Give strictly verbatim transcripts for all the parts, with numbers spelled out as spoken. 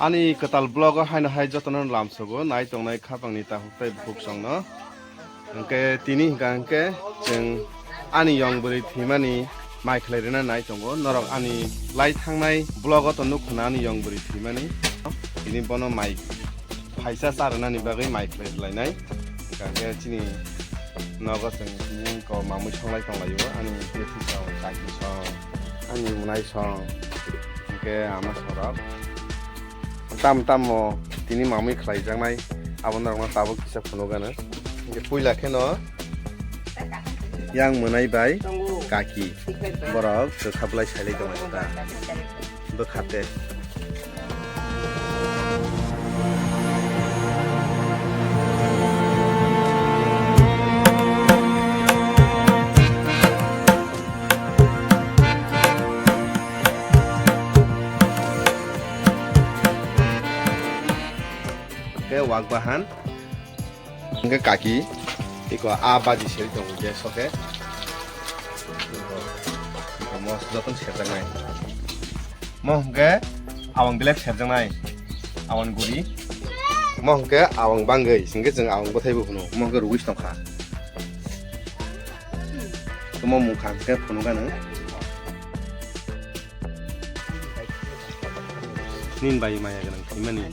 Ani kwtal vlog o haino hai jotono lamsogo nai tongnai khapangni takhuk tei bukhuk songno. Hwnkhe tini hwnkha hwnkhe chwng ani yong bwrwi thwimani mai khlai rwna nai tongo. Norok ani lai thangnai vlog o to nuk khna ani yong bwrwi thwimani. Tini bono mai phaisa cha rwnani bagwi mai khlai rwlainai. Hwnkha hwnkhe chini nogo chwng tini ko mamwi songlai tonglaio. Ani jethi song, kaki song, ani mwnai song, hwnkhe ama songrok. Tam tamo tini mamwi khlaijaknai, abo norokno tabuk kisa phunukgano. Hwnkhe puila kheno yang mwnai bai kaki borok kwkha bwlai sailai tonglaio ta. Bwkhate. Khe wak bahan. Hwnkhe kaki, iko a baji seri tongo gas o khe. Iko mo jotono serjaknai. Mo hwnkhe awang belai serjaknai. Awang guri. Mo hwnkhe awang bangwi, hwnkhe chwng awang bwthai bo hwno. Mo hwnkhe rwgwi se tongkha. Omo mungkha hwnkhe phunukgano. Nini bai maya gwnang khaimani.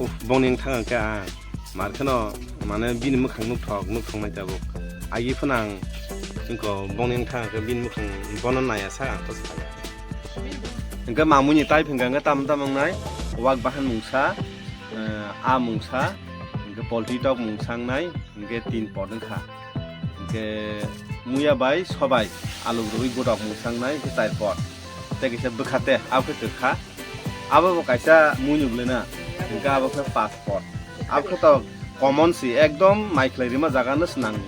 Uff, bongni wngthang hwnkhe ang mar kheno, mane, bini mwkhang nukthok, nukthoknai tabuk. Agi phano ang wngkho bongni wngthang hwnkhe bini mwkhang bono naiya sak ang to saya. Hwnkhe mamuni type hwnkha hwnkhe tamo tamo wngnai, wak bahan mungsa, eh, a mungsa, hwnkhe poultry tok mungsa wngnai, hwnkhe tin pot wngkha. Hwnkhe muya bai sobai alu rwui godok mungsa wngnai, hwnkhe char pot. Tei kaisa bwkhate, abo khe kwkha. Abo bo kaisa muini bwlwi na, hwnkhe abo khe pas pot. Abo khe to common si, ekdom mai khlai rima jaga no swnang.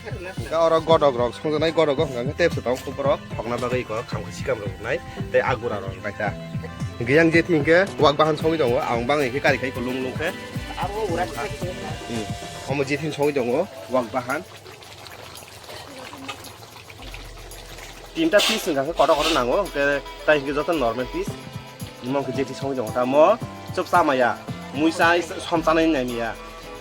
Hwnkhe oro godok rok songjaknai, godok o hwnkha hwnkhe tei bwswk tongo borok thokna bagwi iko khamkha sikam rok rwnai tei a gura rok rwnai ta. Hwnkhe yang jethi hwnkhe wak bahan songwi tongo, ang bangwi khe kari khai iko lung lung khe. Hmm. Omo jethi songwi tongo wak bahan. Tinta piece wngkha khe kotor kotor nango, hwnkhe tai hwnkhe joto normal piece. Mo hwnkhe jethi songwi tongo ta, mo chwp cha maya, mui cha som chanai nai maya.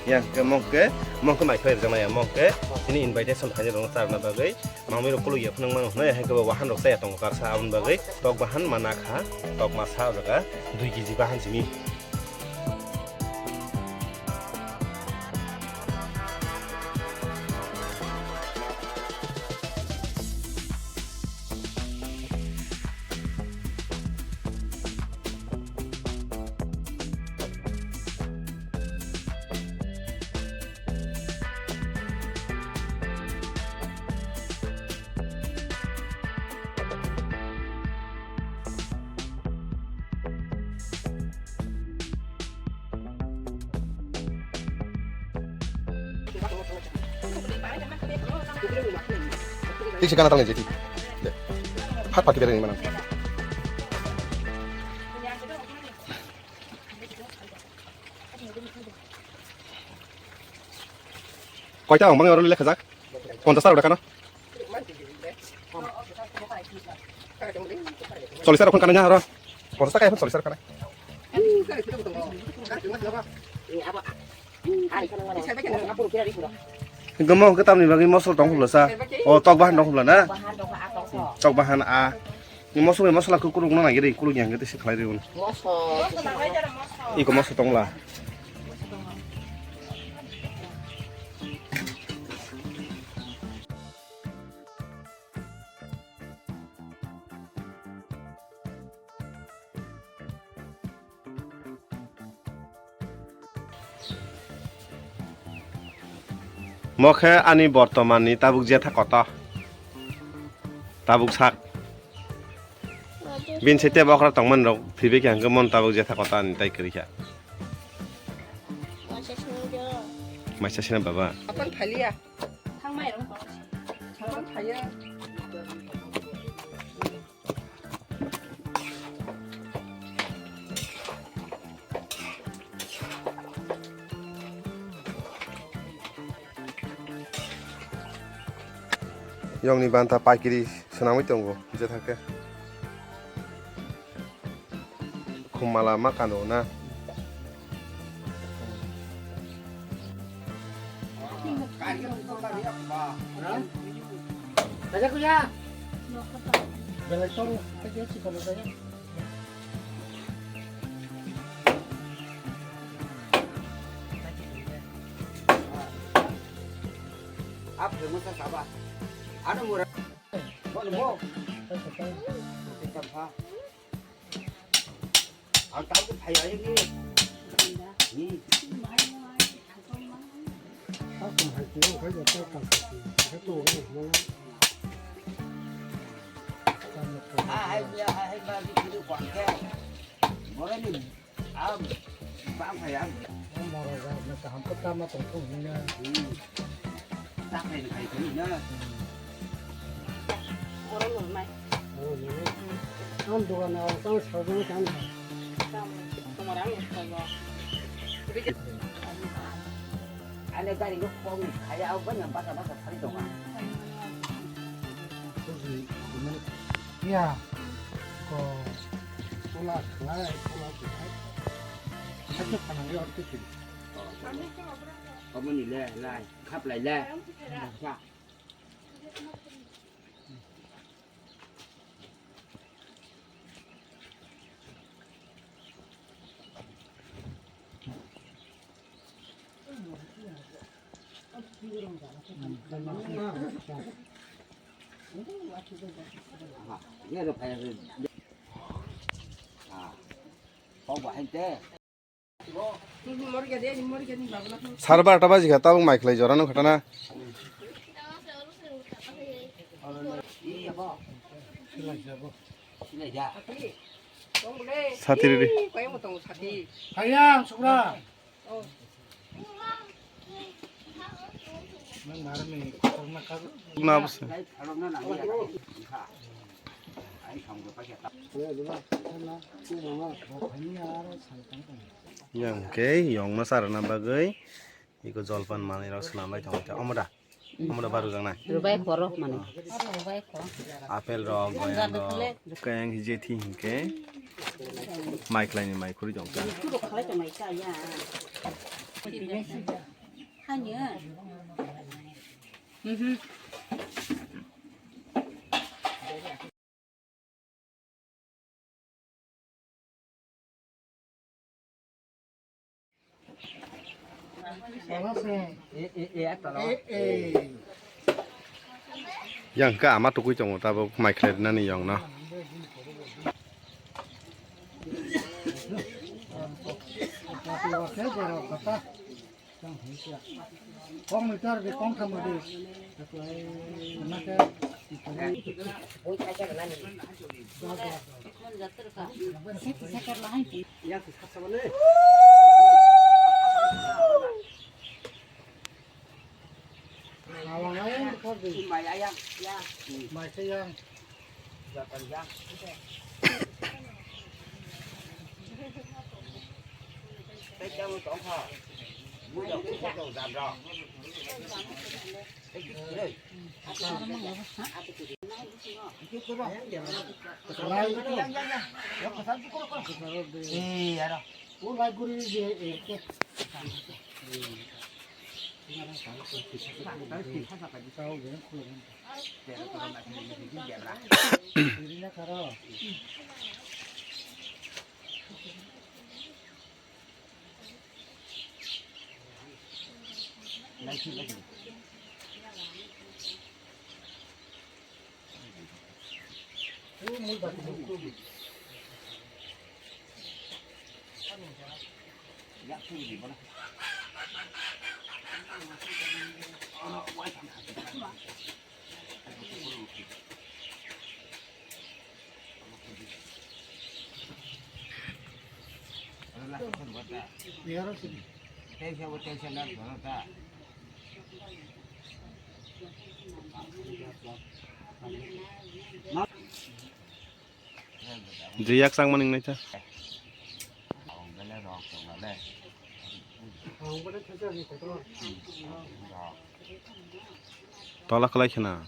Ya hwnkhe mo hwnkhe, mo hwnkhe mai khlai rwjaknai ya, mo hwnkhe chini invitation phainai rokno charwna bagwi. Mamwi rok kuluk ya phunuk mano hwnwi, hai khe bo bahan rok chaya tongo karsa, aboni bagwi tok bahan mana kha, tok masa o jaga dui kg bahan simi. Tiksi kana tanglai jeti. De. Phat phat kibere ni manang. Koita ang bang oro lekha jak. Ponchas aro dekano. Chollis aro phone kanai aro. Ponchas taka phone chollis aro kanai. Gomo hwnkhe tamni bagwi mosol tong khulasa. O tok bahan tong khula na. Tok bahan a. Ni mosol ni mosla kukuruk na nagiri, kuruk yang gete se khlai riun. Iko mosol tongla. Mo khe ani bortoman ni tabuk jetha koto. Tabuk sak. Bin se tebo okra tongmani rok thwibai khe hwnkhe mon tabuk jetha koto ani tai kwrwi kha. Maisa sini baba. Apan thaliya. Thangmai rong. Apan thaya. Yongni banta paikiri swnamwi tongo, je thake. Mala ma kano na. Apa yang masa sabar? Ada murah. Mana mau? Kita Ang tao ke phai ai ni. Ni. Ha hai ya hai hai ba ni kidu kwa ke. Mora ni. Am. Bang phai am. Mora ga na kaham ko tama tong tong ni na. Tak hai kai ni na. Oro nungnai. Oro nungnai. Ang dogan o tang sajang tang. Tamo, tomar ang sajo. Ane gari no kong kaya au banya baka baka sari dogan. Ya. Ko pula khlai pula khlai. Satu panang yo tu tu. Kamu ni le lai khap lai le. Sar barta baji kha, tabuk mai khlai jora no khatana. Sati riri. Hayang, sukra. Na bwsa. Yang khe yong no charwna bagwi iko jolpan manwi rok swnam lai tongo. Omo da? Omo da baru jang nai? Rubai khoro mani. Apple rok, goyang rok, kayang jethi hinkhe mai khlai ni mai khuri jong kha. Hanya. Mhm. Yang khe ama tukui tongo tabuk mai khlai rwnani yong no. Kok meter di kong thama di. Nake. Awang ayang kok di. Mai ayang, ya. Mai sayang. Je yak changma ning naitha. Tola kwlai khena.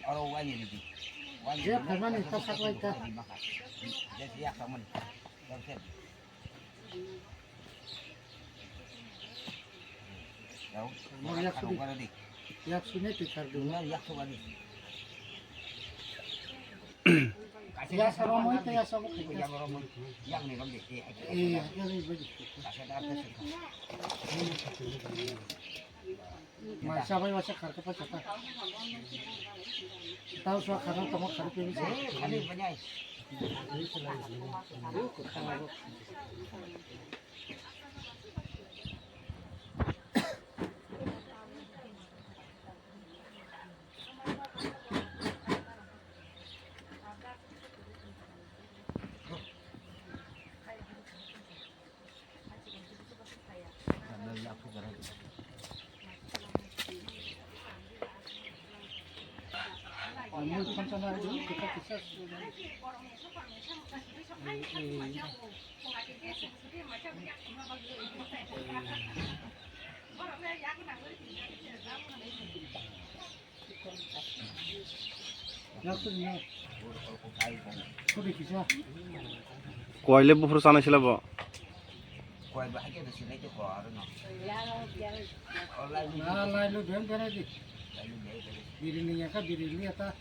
Oro wani ridi. Wani je phaimani ta saklai ta. Je yak samani. Mor yak sudi. Yak sudi tikar dulu. Yak sudi. Yak sama mau itu yak sama. Yak sama mau. Yak ni rom deh. Eh, yak ni rom deh. Mai sabai wasa khar kapa chata. Tau sua khar tamo khar pe bisa. Koile buphuru chanai sila bo. Birini yaka, birini yaka.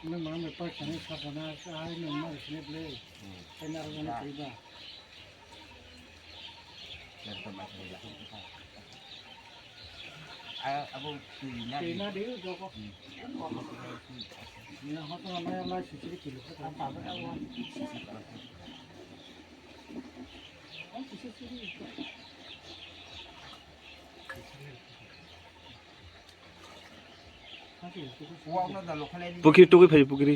Nang mana mai paikha nai sakha na, ai nang ma sini ble. Kena rw na kaiba. Abo twi na. Twi na di, joko. Ni hoto na mai lai sisiri kilo. Pukiri tugui phai pukiri.